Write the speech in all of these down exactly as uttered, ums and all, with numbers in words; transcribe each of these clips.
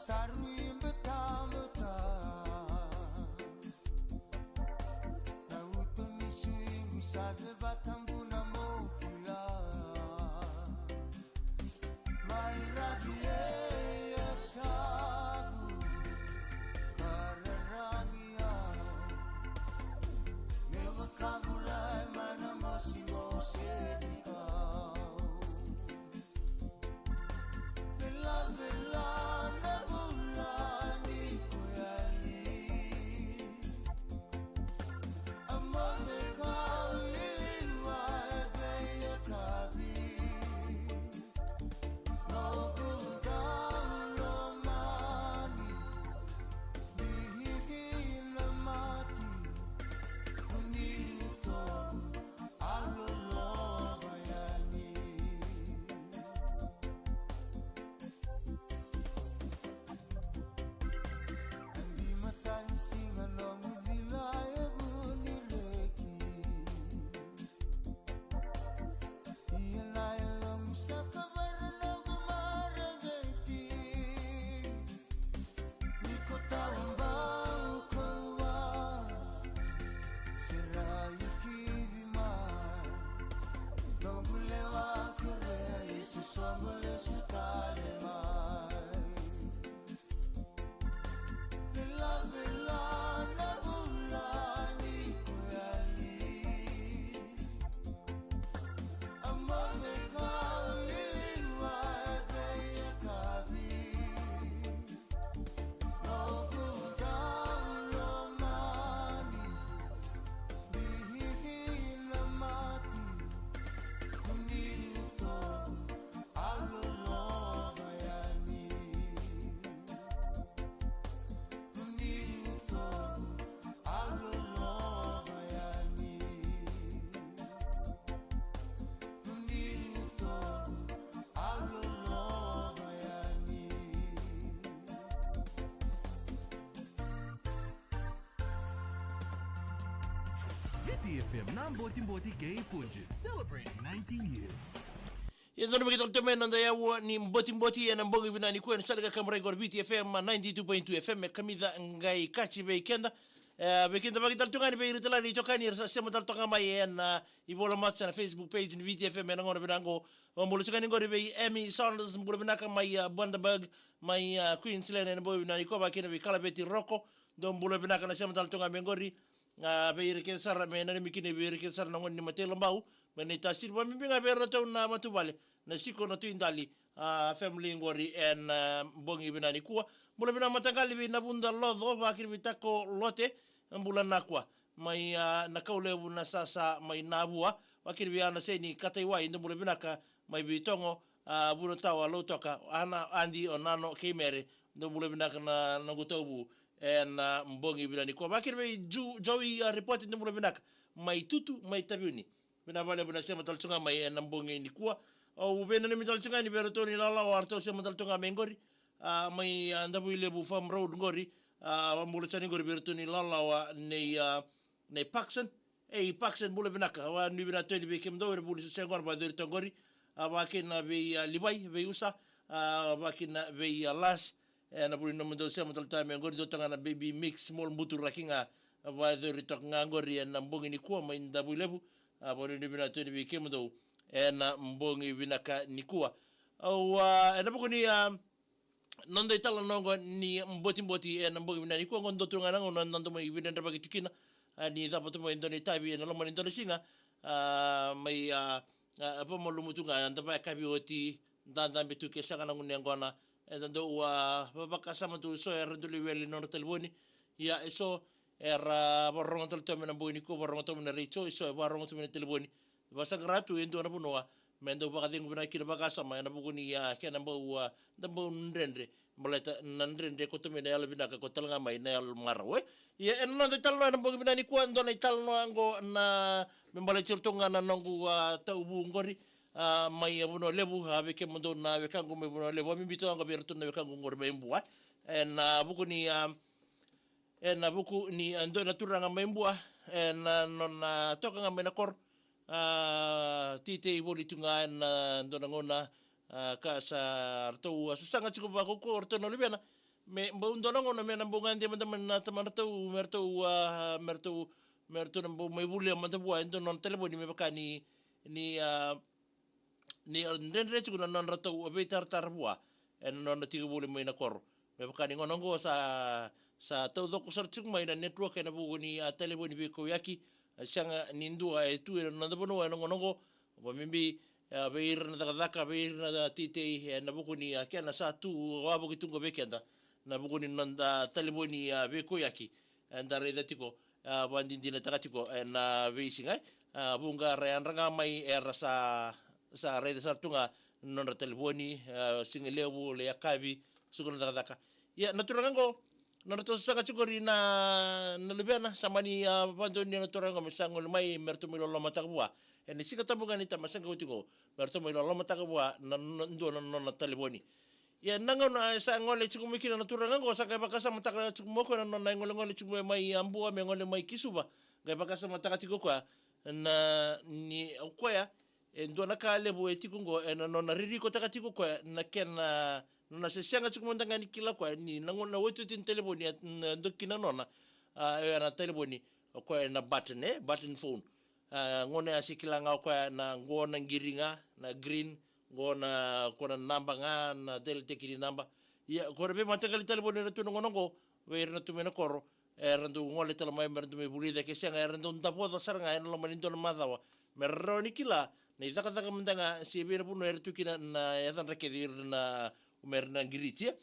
Sa rui betabeta na uto ni suigu, sa cevata buna mo kila. Mai ravi e yasaku ka raragi au, me vakabulai mai na mosi mo sedi kau. Vela, vela na vula ni koyali. A moce kau liliwa e veiyakavi. Noqu dau lomani, bibi na mati, kuniu toku, au loloma yani. Adi matani siga nomu cila e vu ni reki. Ia na yalomu sa kavara noqu mareqeti. Ni ko tawa bau kauwa, se rai kivi mai. Noqu lewa kerea, Jisu, soqo lesu tale mai. Vela, vela na vula ni koyali. A moce kau liliwa e veiyakavi. Noqu dau lomani, bibi na mati, kuniu toku, au loloma yani. Kuniu toku, au loloma yani. Kuniu toku, au loloma yani. Viti F M na Botiboti kei Punjas, celebrating nineteen years. Ia, dodonu me keitou tale tu mai na noda yaua ni Botiboti ena bogi vinaka nikua ena sala ni kakaburaki qori Viti F M, ninety-two point two F M, e kamica qai kaci vei keda. E, vei keda vakatale tu ga ni vei ira tale na itokani era sa sema tale toka mai ena, a, ivola matua na Facebook page ni Viti F M ena gauna vinaka qo. Au bula tiko ga ni qori vei Amy Saunders, bula vinaka mai, a, Bundaberg, mai, a, Queensland, ena bogi vinaka nikua, vakakina vei Kalaveti Roko, dou bula vinaka na sema tale toka mai qori. A, vei ira kece sara, me nanumi kina vei ira kece sara na gone ni Matailobau, me na itasiri vakabibi ga vei iratou na matavuvale, na siko, na tui dali, a, family qori ena, a, bogi vinaka nikua. Bula vinaka mataqali vei Navuda Loco, vakakina vei Tako Lote, bula nakua. Mai, a, Nakaulevu na Sasa mai Navua, vakakina vei Anaseni Kataiwai, dou bula vinaka mai Vitogo, a, Vunatawa, Lautoka, Ana, Adi, o Nano kei Mere, dou bula vinaka na noqu tauvu ena, a, bogi vinaka nikua. Vakakina vei Ju-, Joey, a, Ripoti, dou bula vinaka mai Tutu, mai Taveuni. Vinaka vakalevu na sema tale tu ga mai ena bogi nikua. Au veinanumi tale tu ga ni vei iratou na ilawalawa eratou sema tale tu ga mai qori. A, mai, a, Davuilevu Farm Road qori. A, au bula tale tu ga ni qori vei iratou na ilawalawa nei, a, nei Parkson. Ei, Parkson, bula vinaka. Au nuitaka tu yani vei kemudou era vuli se qo na vakayacori toka qori. A, vakakina vei, a, Livai, vei Usa. A, vakakina vei, a, Las. Ena vuku ni nomudou sema tale tu ga mai qori, dou toka ga na baby mix, small buturaki ga, a, vakayacori toka ga qori ena bogi nikua mai Davuilevu. A, vakanuinui vinaka tu yani vei kemudou ena bogi vinaka nikua. Au, a, ena vuku ni, a, noda italanoa qo ni Botiboti ena bogi vinaka nikua, qo dua tu ga na gauna eda dau mai veidredrevaki tu kina, a, ni cava tu mai e dua na itavi ena loma ni dua na siga, a, mai, a, a, vakamalumu tu ga, eda vakayakavi oti, da dabe tu ke sega na gunu yaqona, eda dau, a, va-, vakasama tu, so era dau lai wele na nodra talevoni. Ia eso era vakarorogo tale tu mai na bogi nikua, vakarorogo tu mai na retio, eso e vakarorogo tu mai na talevoni. Vakasaqara tu e dua na vanua me dau vakacegu vinaka kina vakasama ena vuku ni, a, kena bau, a, da bau dredre, baleta na dredre koto mai na yalo vinaka, koto tale ga mai na yalo marau, e. Ia, ena noda italanoa ena bogi vinaka nikua, dua na italanoa qo na me baleti iratou ga na noqu, a, tauvu qori, a, mai, a, Vanua Levu, a, vei kemudou na wekaqu mai Vanua Levu, a, bibi tu ga qo vei iratou na wekaqu qori mai Bua. Ena vuku ni, a, ena vuku ni, a, dua na turaga mai Bua, ena nona toka ga mai na koro, a, teitei voli tu ga ena dua na gauna, a, ka sa ratou, a, sasaga tiko vakaukauwa o ratou na luvena, Me bau dua na gauna me na bau gade mada mai na tamadratou, me ratou, a, me ratou, me ratou na bau mai volia mada vua e dua na nona talevoni me vaka ni, ni, a, ni dredre tiko na nodratou veitaratara vua ena nodra tiko voli mai na koro. Me vaka ni gauna oqo sa, sa taucoko sara tiko mai na network ena vuku ni, a, talevoni veikauyaki, a, sega ni dua e tu ena noda vanua ena gauna oqo, vakabibi, a, vei ira na cakacaka, vei ira na teitei, ena vuku ni, a, kena sa tu wavoki tu qo vei keda, na vuku ni noda talevoni, a, veikauyaki. Eda raica tiko, a, vakadinadinataka tiko ena veisiga, e. A, vuqa ra yadra ga mai era sa, sa raica sara tu ga na nodra talevoni, a, siga levu, le yakavi, suka na cakacaka. Ia, na turaga oqo, nodratou sasaga tiko qori na, na luvena, sa mani, a, vakadonui na turaga oqo me sa gole mai, me ratou mai lolomataka vua. Ena Siga Tabu ga ni tama sa qai oti oqo, me ratou mai lolomataka vua na, na, dua na nona talevoni. Ia, na gauna, e, sa gole tiko mai kina na turaga oqo, sa qai vakasamataka tiko mai o koya na nona igolegole tiko mai, mai Abua me gole mai ki Suva. Qai vakasamataka tiko o koya na, ni o koya, e dua na ka levu e tiko oqo, ena nona ririkotaka tiko o koya na kena, nona se sega tiko mada ga ni kila o koya ni na gauna otioti ni talevoni, e, na doki na nona, a, e, na talevoni, o koya na button, e, button phone. A, gauna ya se kila ga o koya na qo na qiri ga, na green, qo na, qo na naba ga, na delitaki ni naba. Ia, qo na veimataqali talevoni era tu na gauna oqo, vei ira na tu mai na koro, era dau gole tale mai, me ra dau mai vulica, ke sega, era dau davoca sara ga ena loma ni dua na macawa. Me ra rawa ni kila na icakacaka mada ga se vei na vanua era tu kina, na yacadra kece ira na, me ra na qiriti, e.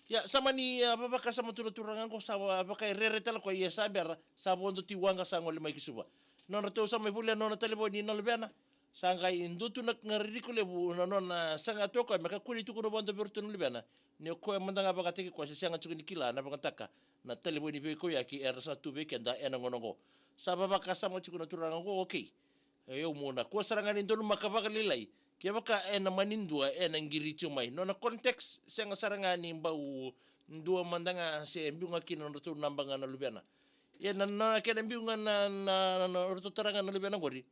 Ia, sa mani, a, vavakasama tu na turaga oqo, sa va-, vakairere tale o koya, ia sa bera, sa vodo ti waqa sa gole mai ki Suva. Nodratou sa mai volia na nona talevoni na luvena, sa qai dua tu na ka ririko levu na nona saga tu o koya me kakua ni tukuna vua vei iratou na luvena ni o koya mada ga vakataki koya se sega tiko ni kila na vagataka na talevoni veikauyaki era sa tu vei keda ena gauna oqo. Sa vavakasama tiko na turaga oqo, okay. E, au mo na kua sara ga ni donumaka vakalailai kevaka ena mani dua ena qiri tiko mai. Nona context, sega sara ga ni bau dua mada ga se biu ga kina nodratou naba ga na luvena. Ia na, na kena biu ga na, na, na, na nodratou tara ga na luvena qori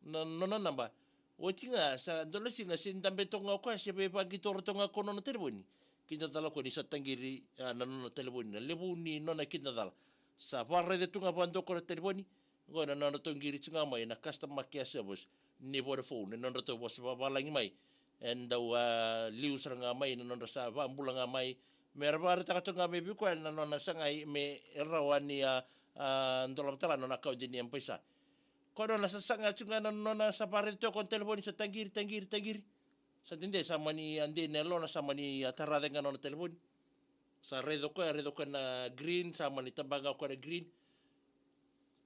na, na nona naba. Oti ga, sa dua na siga se dabe toka ga o koya, se veivaqitoro toka ga ko nona talevoni. Kidacala ko ni sa taqiri, a, na nona talevoni, na levu ni nona kidacala. Sa vakaraica tu ga vakadua ko na talevoni, qo na nodratou qiri tu ga mai na customer care service ni Vodafone, na nodratou vosa vavalagi mai. E dau, a, liu sara ga mai na nodra sa vakabula ga mai. Me ra vakaraitaka toka ga mai vei koya na nona sagai me rawa ni, a, a, dolava tale na nona account ni M-PAiSA. Ko nona sasaga tu ga na nona sa vakaraica tu ko na talevoni sa taqiri, taqiri, taqiri. Sa dede sa mani a dei na yalona sa mani a tara cake ga na nona talevoni. Sa raica o koya, raica o koya na green, sa mani tabaka o koya na green.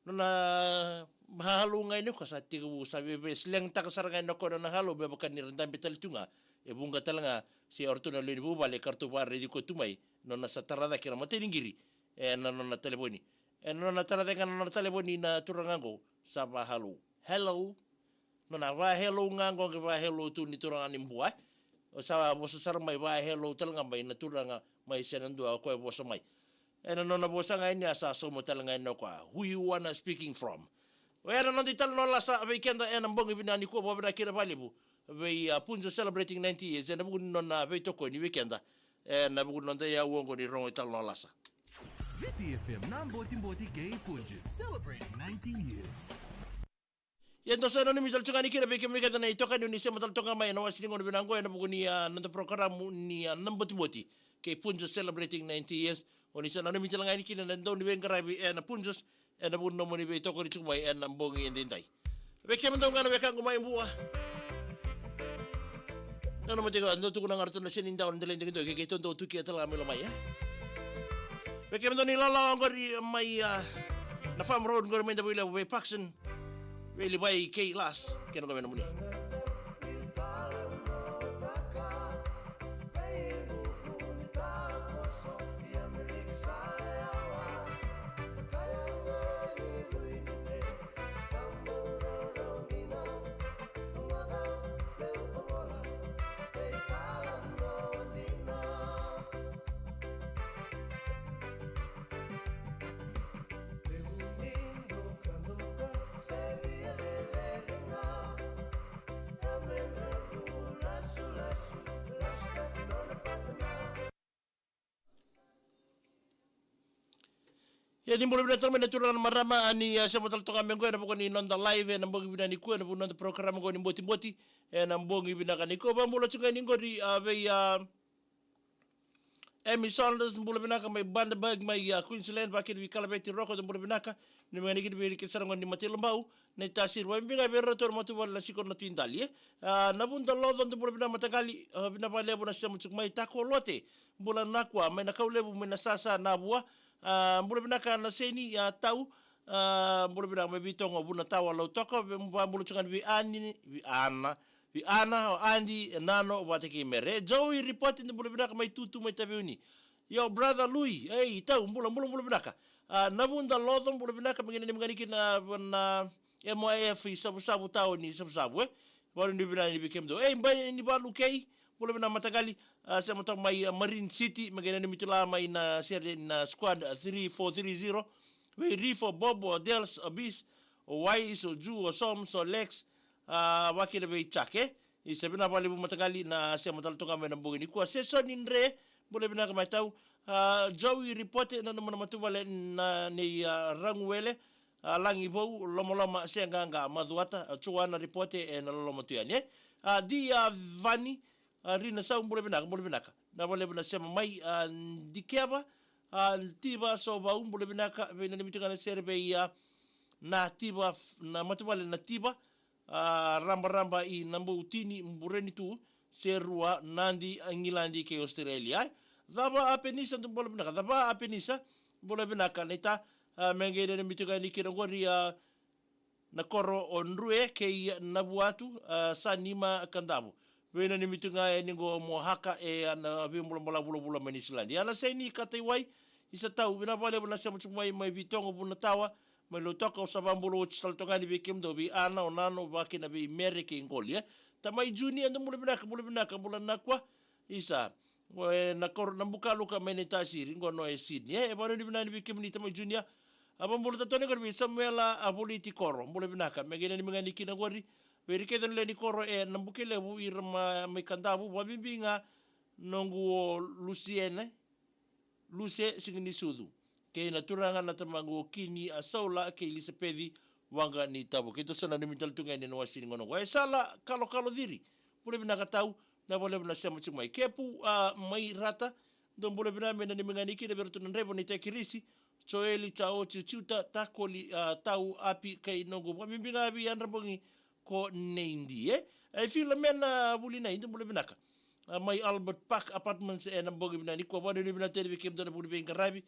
Nona hello ga yani o koya sa tekivu, sa veiveisilegataka sara ga yani o koya nona hello me vaka ni ra dabe tale tu ga. E vuqa tale ga se o ratou na lewe ni vuvale ka ratou vakaraici koya tu mai. Nona sa tara cake na matai ni qiri. E na nona talevoni. E na nona tara cake ga na nona talevoni na turaga qo. Sa va hello. Hello. Nona va hello ga qo, qai va hello tu ni turaga ni Bua, e. O sa vosa sara mai va hello tale ga mai na turaga mai Senadua, o koya e vosa mai. E na nona vosa ga yani a sa sauma tale ga yani o koya, "Who you wanna speaking from?" Oya na noda italanoa lasa vei keda e na bogi vinaka nikua, vakavinavinaka kina vakalevu vei, a, Punjas celebrating ninety years, e na vuku ni nona veitokoni vei keda. E na vuku ni noda iyau oqo ni rogo italanoa lasa. Viti F M na Botiboti kei Punjas celebrating ninety years. Ia, dou sa nanumi tale tu ga ni kina vei kemuni kece na itokani, o ni sema tale toka mai e na wasi ni gauna vinaka oqo e na vuku ni, a, noda porokaramu ni, a, na Botiboti kei Punjas celebrating ninety years. O ni sa nanumi tale ga ni kina na dau ni veiqaravi e na Punjas e na vuku ni nomuni veitokoni tiko mai e na bogi edaidai. Vei kemudou ga na wekaqu mai Bua, nanuma tiko, dou tukuna ga ratou na seni dau na dela i dagidau kei keitou dau tukia tale ga mai lomai, e. Vei kemudou ni lalawa oqori mai, a, na Farm Road oqori mai Davuilevu vei Parkson, vei Livai kei Las, kena qo me nomuni. E ni bula vinaka tale mai na turaga na marama, a ni, a, sema tale toka mai qo ena vuku ni noda live ena bogi vinaka nikua, ena vuku ni noda program qo ni Botiboti ena bogi vinaka nikua. Vakabula tiko ga ni qori, a, vei, a, Amy Saunders, bula vinaka mai Bundaberg mai, a, Queensland, vakakina vei Kalaveti Roko, bula vinaka. Ni mai nikini vei riki sara qo ni Matailoabau, ni tasiri. Vakabibi ga vei iratou na matavuvale na Sikoro na Tui Dali, e. A, Navuda Loco, bula vinaka mataqali, a, vinaka vakalevu na sema tiko mai. Tako Lote, bula nakua mai na Kaulevu mai na Sasa na Vua. A, bula vinaka na Seni, a, Tau. A, bula vinaka mai Vitogo, Vunatawa, Lautoka. Ve-, vakabula tiko ga ni vei Ani, vei Ana, vei Ana, o Adi, e Nano vata kei Mere. Joey Ripote, bula vinaka mai Tutu mai Taveuni. Io, brother Lui, ei, Tau, bula, bula, bula vinaka. A, Navuda Loco, bula vinaka, me qai nanumi ga ni kina na M I F i Savusavu, tauni Savusavu, e. Vakanuinui vinaka ni vei kemudou. Ei, Bai ni Valu Kei, bula vinaka mataqali, a, sema toka mai, a, Marine City, me qai nanumi tu la mai na sere na squad, a, three four three zero. Vei Rifo, Bobo, o Dels, o Bis, o Wais, o Ju, o Soms, o Lex, a, vakakina vei Jack, e. Isa, vinaka vakalevu mataqali na sema tale toka mai na bogi nikua. Sesoni Dre, bula vinaka mai Tau. A, Joey Ripote, na nomu na matavuvale na nei, a, Raguwele, a, Lagivou, Lomaloma, Seaqaqa, Macuata, a, Joana Ripote, e, na loloma tu yani, e. A, Di, a, Vani, a, Rina Sau, bula vinaka, bula vinaka. Vinaka vakalevu na sema mai, a, Dikeva, a, Tiva Sovau, bula vinaka, vei nanumi tu ga na sere vei, a, na Tiva, na matavuvale na Tiva, a, Rabaraba i Naboutini, Burenitu, Serua, Nadi, a, Igiladi kei Australia, e. Cava a Penisa, dou bula vinaka. Cava a Penisa, bula vinaka. Naita, a, me qai nanumi tu ga ni kina qori, a, na koro o Drue kei Navuatu, a, Sanima Kadavu. Vei nanumi tu ga yani qo Mohaka, e, a, na veibulabula vulavula mai Niusiladi. A, na Seni Kataiwai, isa Tau, vinaka vakalevu na sema tiko mai, mai Vitogo, Vunatawa, mai Lautoka, au sa vakabula oti tale toka yani vei kemudou, vei Ana, o Nano, vakakina vei Mere kei Qoli, e. Tamai Junior, dou bula vinaka, bula vinaka, bula nakua. Isa, qo e na koro na Bukaluka mai Naitasiri, qo no e Sydney, e. E vakanuinui vinaka ni vei kemuni Tamai Junior. A, vakabula tale toka yani qori vei Samuela, a, Voliti Koro, bula vinaka. Me qai nanumi ga ni kina qori vei ira kece na lewe ni koro e Nabukelevu, ira ma-, mai Kadavu, vakabibi ga noqu o Lusiene, Luse Siganisucu, kei na turaga na tamaqu o Kini, a, Saula kei Ilisapeci Waqanitavo. Keitou sa nanumi tale tu ga yani ena wasi ni gauna qo. E Sala Kalokalo Ciri, bula vinaka Tau, vinaka vakalevu na sema tiko mai. Kepu, a, mai Rata, dou bula vinaka, me nanumi ga ni kina vei iratou na draiva ni takirisi, Joeli, Jao, Jiujiuta, Takoli, a, Tau, Api kei noqu vakabibi ga vei Yadrabogi ko Neidi, e. E Filomena Vulinai, dou bula vinaka. A, mai Albert Park Apartments ena bogi vinaka nikua, vakanuinui vinaka tale vei kemudou na vuli veiqaravi.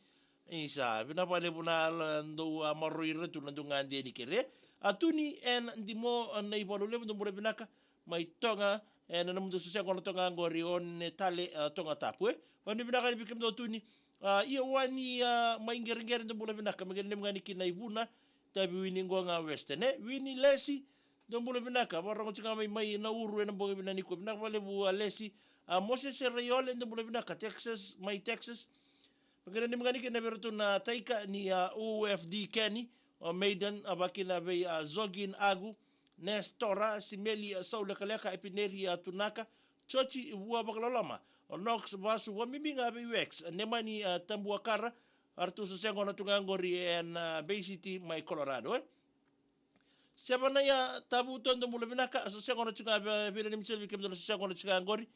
Isa, vinaka vakalevu na la-, dou, a, maroroi ira tu na dou gade ni kere. A Tuni ena Dimo, a, Naivalu Levu, dou bula vinaka. Mai Toga, e, na nomudou sosoya qo na Toga qori, o Netale, a, Toga Tapu, e. Vakanuinui vinaka ni vei kemudou Tuni. A, Iowani, a, mai Qereqere, dou bula vinaka. Me qai nanumi ga ni kina i Vuna, Taveuni qo ga Western, e. Wini Lesi, dou bula vinaka, vakarogo tiko ga mai, mai Nauru ena bogi vinaka nikua. Vinaka vakalevu, a, Lesi. A, Mosese Raiole, dou bula vinaka, Texas, mai Texas. Me qai nanumi ga ni kina vei iratou na taika ni, a, O F D Kenny, o Maiden, a, vakakina vei, a, Zogin Agu, Nestora, Simeli, a, Saulekaleka, Epineri, a, Tunaka, Joji Vua Vakaloloma, o Knox Vasu, vakabibi ga vei Wex, a, Nemani, a, Tabuakara, a ratou sosoya qo na tu ga qori ena, a, Bay City mai Colorado, e. Sevanaia Tavuto, dou bula vinaka, a, sosoya qo na tu ga vei, vei nanumi tiko vei kemudou na sosoya qo na tu ga qori.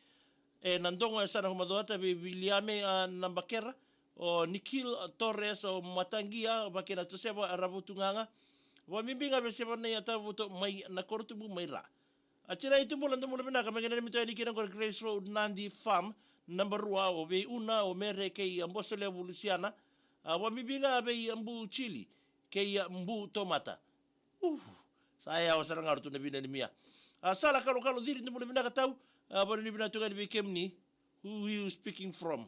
E Nadogo, e Sanako Macuata, vei Viliame, a, Nabakera, o Nikil, a, Torres, o Mataqia, vakakina Joseva, a, Ravutugaga. Vakabibi ga vei Sevanaia Tavuto mai Nakorotubu mai Ra. A Tinai Tubula, dou bula vinaka, me qai nanumi tu yani kina qori Grace Road, Nadi Farm, naba rua, o vei Una, o Mere kei, a, Bosolevu Lusiana. A, vakabibi ga vei, a, Bu Chili kei, a, Bu Tomata. Uh, sa yawa sara ga ratou na vinanimia. A, Sala Kalokalo Ciri, dou bula vinaka Tau. A, vakanuinui vinaka tu ga yani vei kemuni. Who you speaking from?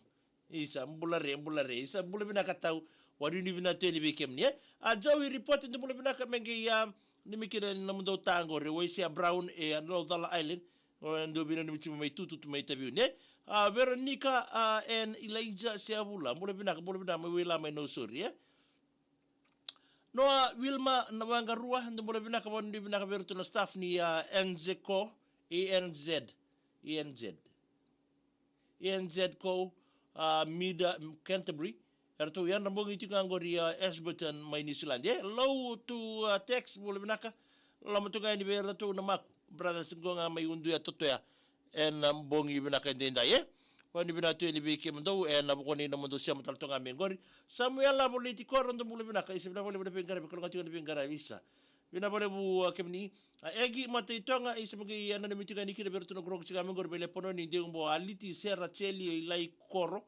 Isa, bula re, bula re. Isa, bula vinaka Tau. Vakanuinui vinaka tu yani vei kemuni, e. A, Joey Ripote, dou bula vinaka, me qai, a, nanumi kina na nomudou ta qori, Waisea Brown, e, a, Laucala Island. O, dou vinanumi tu mai Tutu, tu mai Taveuni, e. A, Veronica, a, and Elijah Seavula, bula vinaka, bula vinaka, mai Waila mai Nausori, e. Noa Wilma Nawaqarua, dou bula vinaka, vakanuinui vinaka vei iratou na staff ni, a, N Z ko, A N Z, A N Z, A N Z ko, a, Mida, Canterbury, Eratou yadra bogi tiko ga qori, a, Ashburton mai New Zealand. E, Low to, a, Tex, bula vinaka. Loma tu ga yani vei iratou na Maku brothers qo ga mai Uduya Totoya. Ena bogi vinaka edaidai, e. Vakanuinui vinaka tu yani vei kemudou ena vuku ni nomudou sema tale toka ga mai qori. Samuela Voliti Koro, dou bula vinaka, isa vinaka vakalevu na veiqaravi, kalougata tiko na veiqaravi, isa. Vinaka vakalevu, a, kemuni. A, Egi Mataitoga, isa, me qai, a, nanumi tiko yani kina vei iratou na Kuroku tiko ga mai qori, Vailepononi, Deubo, Aliti, Sera, Cheli, Ilai Koro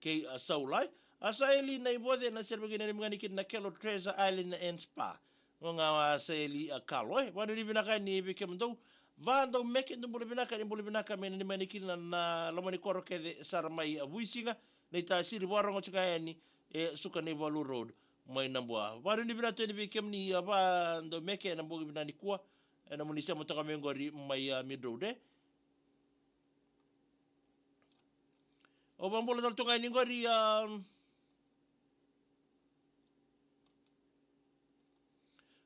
kei, a, Saulai. A, Saeli Naivoce, na sere, me qai nanumi ga yani kina na Kelo, Treasure Island and Spa. Qo ga, a, Saeli, a, Kalo, e. Vakanuinui vinaka yani vei kemudou. Vadaumeke, dou bula vinaka, ni bula vinaka, me nanumi ga yani kina na loma ni koro kece sara mai, a, Vuisiga, Naitasiri, vakarogo tiko ga yani e Sukanaivalu Road mai Nabua. Vakanuinui vinaka tu yani vei kemuni, a, Vadaumeke, ena bogi vinaka nikua, ena nomuni sema toka mai qori mai, a, Mid Road, e. Au vakabula tale tu ga yani qori, a,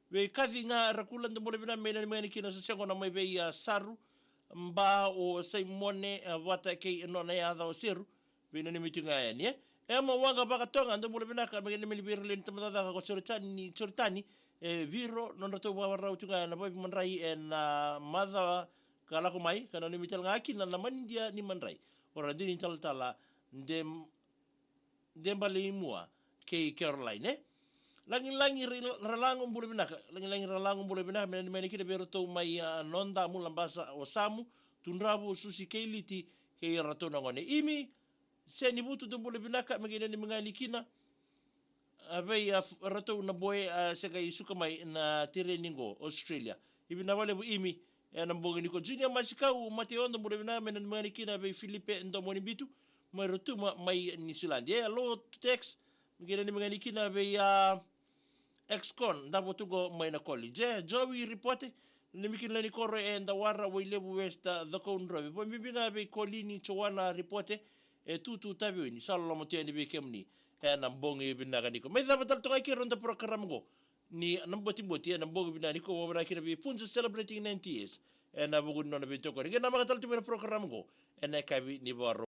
vei Kaci ga Rakula, dou bula vinaka, me nanumi ga yani kina Soseqo, na mai vei, a, Saru, Ba, o Saimone, a, vata kei nona yaca o Seru, vei nanumi tiko ga yani, e. Ema Waqa Vakatoga, dou bula vinaka, me nanumi vei ira lewe ni tabacakacaka ko Joritani, Joritani, e, Viro, nodratou vakavakarau tiko ga ena vaimadrai ena, a, macawa ka lako mai, ka nanumi tale ga kina na manidia ni madrai. O Radini Talatala, De, Debaleimua kei Caroline, e. Lagilagi Ra-, Ralago, bula vinaka. Lagilagi Ralago, bula vinaka, me nanumi yani kina vei iratou mai, a, Noda, Mulabasa, o Samu, Tudravu, Susi kei Liti, kei iratou na gone. Imi Senivutu, dou bula vinaka, me qai nanumi ga yani kina, a, vei, a, f-, ratou na boy, a, se qai suka mai na tereni qo Australia. Ia vinaka vakalevu Imi, ena bogi nikua. Junior Masikau, Mateo, dou bula vinaka, me nanumi ga yani kina vei Filipe Domonibitu mai Rotuma mai Niusiladi. E, Low to Tex, me qai nanumi ga yani kina vei, a, Excon, Davotuqo mai na college. E, Joey Ripote, nanumi kina na lewe ni koro e Dawara, Wailevu West, a, Cakaudrove. Vakabibi ga vei Kolini, Joana Ripote, e Tutu Taveuni, sa loloma tu yani vei kemuni ena bogi vinaka nikua. Mai cava tale toka ga kina na noda porokaramu qo ni Na Botiboti ena bogi vinaka nikua, vakavinaka kina vei Punza celebrating ninety years ena vuku ni nona veitokoni. Qai namaka tale tu mai na porokaramu qo ena yakavi ni Vakaraubuka.